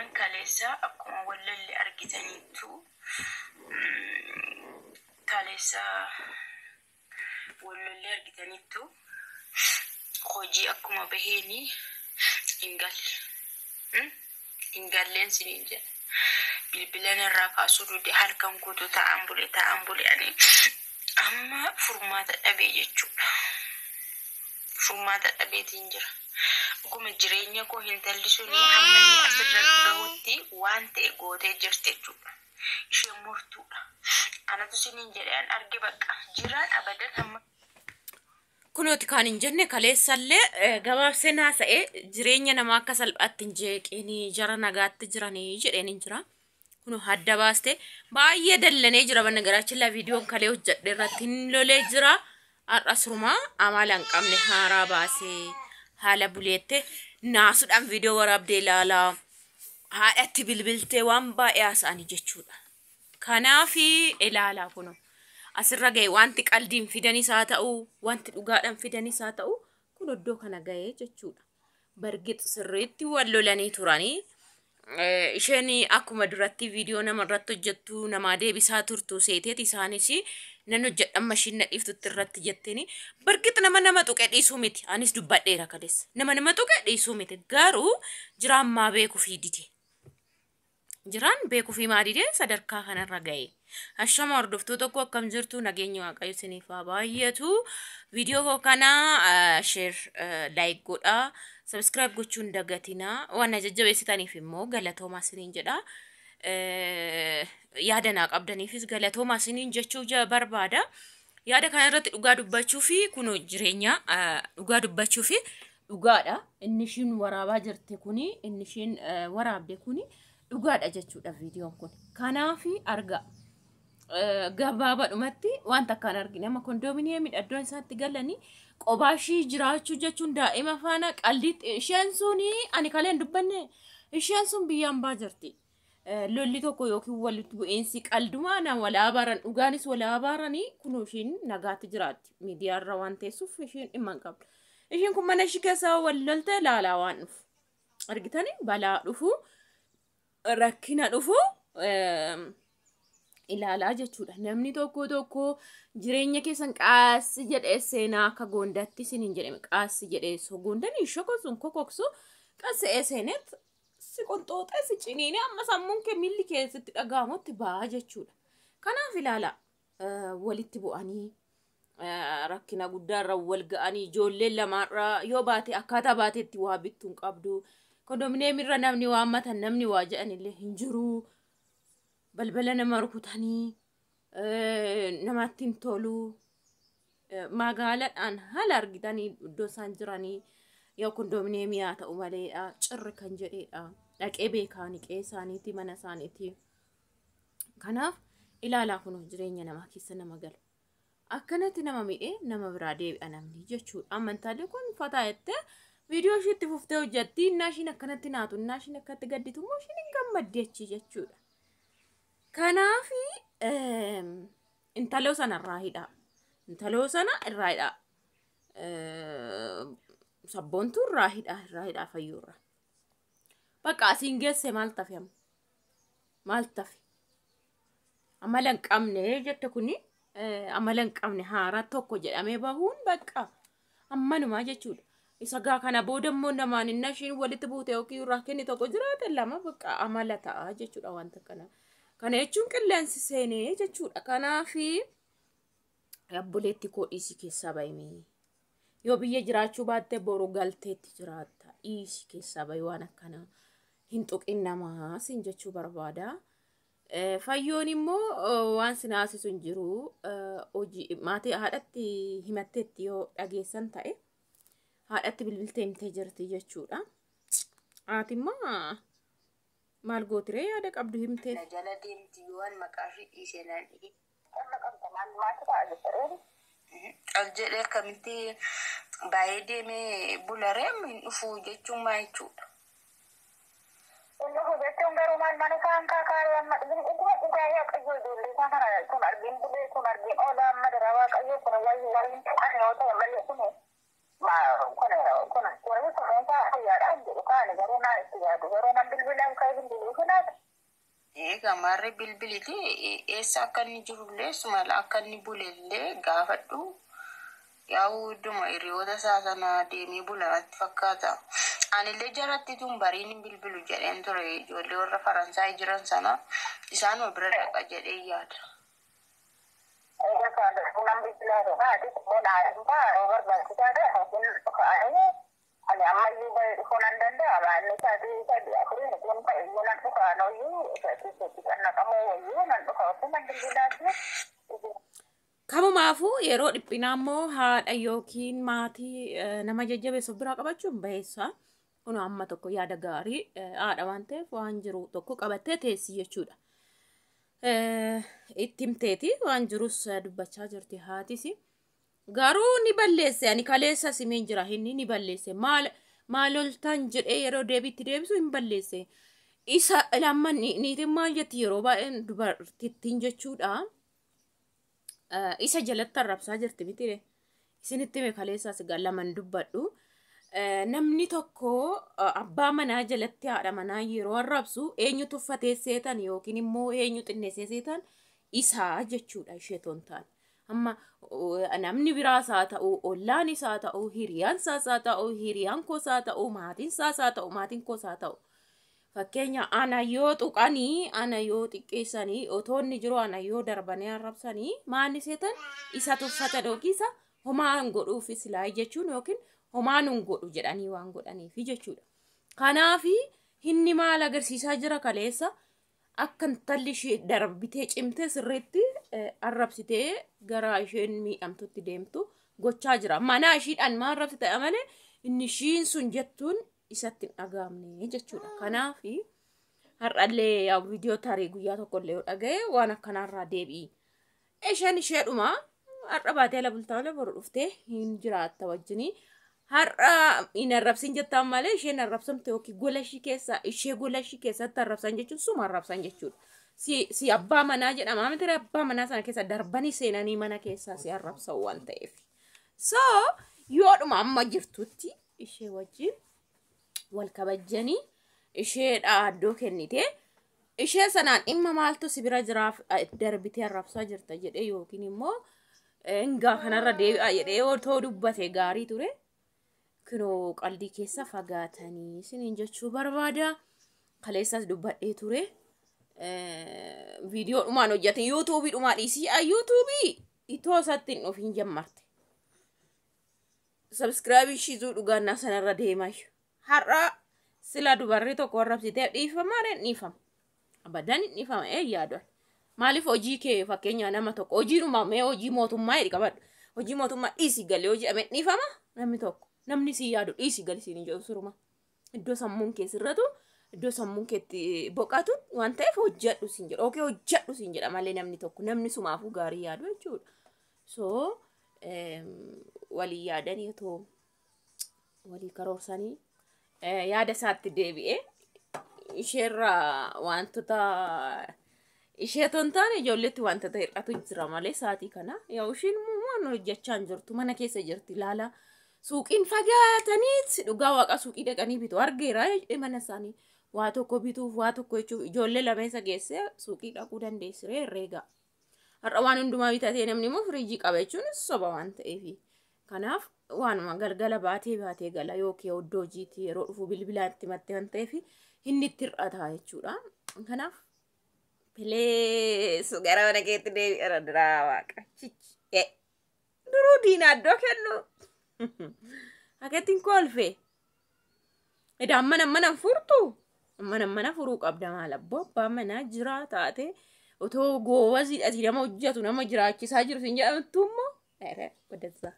Jiraan kaleessa akkuma wallalli argitaniittu, kaleessa wallalli argitaniittu, hojii akkuma baheeni hin galle. Hin galleen siniin jedha. Bilbila narraa kaasuu dude, halkan guutuu taa'an bule, taa'an bule. Ani amma furmaata dhabee jechuudha. Furmaata dhabeetiin jira. Dhuguma jireenya koo hintalli suni hamma inni asirra gahutti waan ta'e gootee jirti jechuudha. Isheen murtuudha. Anatu siniin jedhee, an arge bakka jiraan abadan hamma. Kunooti kan hin jenne kaleessallee gabaabsee naasa'ee, jireenya namaa akka salphaatti hin jeeqinii, jara nagaatti jiranii jedheen hin jira. Kun hadda baaste baay'ee dallanee jira. Banna garaachillaa viidiyoon kalee hojjedhe irratti hin lolee jira. Har'a surumaa amala hin qabne haaraa baasee haala buleette naasuudhaan viidiyoo waraabdee ilaalaa haadhatti bilbiltee waan baay'ee haasa'anii jechuudha. Kanaafi ilaalaa, kun asirra ga'e. Wanti qaldiin fidanis haa ta'u, wanti dhugaadhaan fidanis haa ta'u, kun iddoo kana ga'ee jechuudha. Bargix sirriitti wal lolanii turanii. Isheen akkuma duratti viidiyoo nama irratti hojjettu namaa deebisaa turtu seeteet, isaanis nan hojjedha amma ishiin na dhiiftutti irratti jetteeni. Bargix nama nama tuqe dhiisuu miti. Anis dubbadheera kaleessa. Nama nama tuqe dhiisuu miti. Garuu jiraan maa beekuu fi dide? Jiraan beekuu fi maa didee sadarkaa kanarra ga'e? Ashama hordoftoota tokko, akkam jirtu? Nageenya Waaqayyo isiniif haa baay'atu. Viidiyoo koo kana share, like godhaa. Subscribe gochuun dagatinaa. Waan na jajjabeessitaniif immoo galatoomaa isiniin jedha. Yaada naa qabdaniifis galatoomaa isiniin jechuu barbaada. Yaada kana irratti dhugaa dubbachuu fi kun jireenya dhugaa dubbachuu fi dhugaadha. Inni ishiin waraabaa jirte kuni, inni ishiin waraabde kuni dhugaadha jechuudha viidiyoon kun. Kanaafi argaa. Gabaabaadhumatti wanta akkaan argine amma kondoominiyeemii iddoon isaatti galanii qobaa ishii jiraachuu jechuun daa'ima faana qaldiitti isheen suni, ani kaleen dubbanne, isheen sun biyyaan baa jirti. Lolli tokko yookiin walitti bu'iinsi qaldumaa na walaa baran, dhugaanis walaa baranii, kun ishiin nagaatti jiraatti. Miidiyaarra waan teessuuf ishiin dhimma hin qabdu. Ishiin kun mana ishii keessa wal lolte laalaa waan dhufu. Argitanii, balaa dhufu, rakkina dhufu ilaalaa jechuudha. Namni tokko tokko jireenya keessan qaassi jedhee seenaa, akka goondatti isiniin jedhame, qaassi jedhee so goondanii shokoksuun kokoksu qassa'ee seeneet si qonxooxee si ciniinee amma sammuun kee miilli keessatti dhaga'amutti ba'a jechuudha. Kanaaf ilaala, walitti bu'anii rakkina guddaarra wal ga'anii, ijoolleen lamaarra yoo baate akkaataa baateetti waa bittuu hin qabdu. Kondominiyeemirra namni waammatan, namni waa jedhanillee hin jiru. Balbala nama rukutanii namatti hin tolu. Magaalaadhaan haala argitanii iddoo isaan jiranii yoo kondominiyeemii haa ta'u maleedha, cirri kan jedhedha. Dhaqee beekaa qe'ee isaaniiti, mana isaaniiti. Kanaaf ilaalaa, kun jireenya namaa keessa nama galu. Akkanatti nama miidhee nama biraa deebi'a namni jechuudha. Amantaalee kun fataa jettee viidiyoo ishiitti fuftee hojjetti. Innaa ishiin akkanatti naatu, innaa ishiin akkatti gadditu immoo ishiin hin gammaddi achi jechuudha. Kanaaf intaloo sana irraa hidhaa. Intaloo sana irraa hidhaa. Sabboontuu irraa hidhaa, irraa hidhaa, fayyuu irraa. Bakka asiin geesse maal tafe amma? Maal tafe? Amala hin qabne jette, kuni amala hin qabne haaraa tokko jedhamee bahuun bakka ammanumaa jechuudha. Isa gaa kana booda immoo namaan inni ishiin walitti buute yookiin rakkinni tokko jiraate lama bakka amala ta'a jechuudha wanta kana. Kana jechuun qilleensi seenee jechuudha. Kanaafi obboleetti koo, dhiisii keessaa bahimee. Yoo biyya jiraachuu baatte boru galteetti jiraatta. Dhiisii keessaa bahi, waan akkanaa hin tuqin namaa siin jechuu barbaada. Fayyoon immoo waan sin haasisu hin jiru. Hojii maatii haadhatti himatteetti yoo dhageessan ta'e, haadhatti bilbiltee himtee jirti jechuudha. Haati immoo maal gootiree yaada qabdu himteef. Na jala deemti yoo an maqaa ishee dhiise naan Al jedhee akkamitti baay'ee deemee bularee amma hin dhufu jechuun maa jechuudha? Inni jechuun garuu maal mana isaan kaakaaree amma dhuguma dhugaa Waaqayyoo ijoollee isaa kana kun argin bulee kun argin oola amma dara Waaqayyoo kun wayi wayi tuqan yoo ta'e malee kun Kun warri kunuunsaa fayyaadhaan jedhu kaani garuu naa itti yaadu garuu nan bilbilaan ka'ee bilbiluu kanaati. Egaa maarree bilbiliti eessa akka inni jirullee sumala akka inni bulellee gaafadhu. Yaa'u idduma hiriyoota isaa sana deemee bula natti fakkaata. Anillee jaratti tun bariin hin bilbilu jedheen ture ijoollee warra Faransaay jiran sana isaanuma bira dhaqa jedhee yaada. Egaa kan nan bilbilaa haati kun yoo barbaachisaa ta'e yookiin dhufanii ani ammayyuu bahee dhufuu nan danda'a. Baanni isaatii sadii afuriin kun fa'iyyuu nan dhufa anoyyuu keessatti kan naqamuu wayyuu nan dhufa yookiin nan bilbilaati. Kamumaafuu yeroo dhiphinaa immoo haadha yookiin maatii nama jajjabeessu biraa qabachuun baheessa. Kun amma tokko yaada gaarii haadha waan ta'eef waan jiru tokko qabattee teessi jechuudha. Itti himteeti waan jirus dubbachaa jirti haatis. Garuu ni balleesse, ani kaleessa simeen jira, inni ni balleesse, maal maal oltaan jedhee yeroo deebiitti deebisu hin balleesse. Isa lamman niitiin maal jetti yeroo baay'een dubartittiin jechuudha. Isa jalatti arrabsaa jirti miti isinitti hime kaleessaas egaa laman dubbadhu. Namni tokko abbaa manaa jalatti haadha manaa yeroo arrabsu eenyu tuffatee seetan yookiin immoo eenyu xinneessee seetan isaa jechuudha ishee toon taane. Amma namni biraas haa ta'u, ollaan isaa ta'u, hiriyaan isaas haa ta'u, hiriyaan koos haa ta'u, maatiin isaas haa ta'u, maatiin koos haa ta'u. Fakkeenya ana yoo tuqanii, ana yoo xiqqeessanii, otoo inni jiru ana yoo darbanii arrabsanii maanni seetan isa tuffatan yookiin isa homaa hin godhuufi silaa jechuun yookiin homaa nun godhu jedhanii waan godhaniifi jechuudha. Kanaafi inni maal agarsiisaa jira kaleessa akka intalli ishee darbitee cimtee sirriitti arrabsitee gara isheen miidhamtutti deemtu gochaa jira. Mana ishiidhaan maal arrabsite malee inni ishiin sun jettuun isatti hin dhagaamne jechuudha. Kanaafi har'allee yaa viidiyoo tarii guyyaa tokkollee yoo dhaga'e waan akkanaarraa deebi'i. Isheen isheedhuma har'a baatee ala bultaa malee boru dhuftee hin jiraatta wajjinii. Har'a hin arrabsin jettaan malee isheen arrabsamte yookiin gola ishii keessa ishee gola ishii keessatti arrabsan jechuun suma arrabsan jechuudha. Si abbaa manaa jedhama miti, abbaa manaa sana keessa darbanii seenanii mana keessaa si arrabsan waan ta'eef. So yoodhuma amma jirtutti ishee wajjin wal kabajjanii isheedha iddoo kennite ishee sanaan dhimma maaltu si bira jiraaf darbitee arrabsaa jirta jedhee yookiin immoo hingaa kanarra deebi'a jedhee otoo dubbate gaarii ture. Kunoo qaldii keessa fagaatanii isiniin jechuu barbaada. Kaleessas dubbadhee ture. Viidiyoo dhumaan hojjate yuutuubii dhumaa dhiisii yuutuubii itoo isaatti hin dhufiin jammarte. Subscribe ishiituu dhugaannaa sanarra deemaa. Har'a sila dubarri tokko arrabsitee dhiifama ree dhiifama. Abadan hin dhiifama ee yaadan. Maaliif hojii kee fakkeenya nama tokko hojiidhuma mee hojii mootummaa jedhi qabadhu. Hojii mootummaa dhiisii galee hojii dhamee dhiifama namni tokko. Namni si yaadu dhiisii gali siin hin jedhu suruma. Iddoo sammuun kee sirratu, iddoo sammuun keetti boqatu waan ta'eef hojjedhu siin jedha. Okay, hojjedhu siin jedha malee namni tokko namni sumaafuu gaarii yaadu jechuudha. So walii yaadanii otoo walii karoorsanii yaada isaatti deebi'ee isheerraa wantoota ishee otoo hin taane ijoolleetti wantoota hir'atu jira malee sa'aatii kana yaa ishiin waan hojjechaa hin jirtu, mana keessa jirti ilaala. Suuqiin fagaataniit dhugaa waaqa suuqii dhaqanii bitu argeera mana isaanii waa tokko bituuf waa tokko jechuuf ijoollee lameessa geessee suuqii dhaquu dandeessiree herreega. Har'a waan hundumaa bitatee namni immoo firiijii qaba jechuun soba waan ta'eefi. Kanaaf waanuma galgala baatee baatee gala yookiin oddoo hojiitti yeroo dhufu bilbilaan itti mattee waan ta'eef inni itti hir'ata jechuudha. Kanaaf please gara mana keetti deebi'ara duraa waaqa. Duruu diinaa iddoo kennu. Akattiin kolfe. Edaa mana mana furtu. Mana mana furuu qabda maal abboo abbaa manaa jira taate otoo goobazii ati nama hojjetu nama jiraachisaa jiru sin jedhamtu immoo. Wadazza.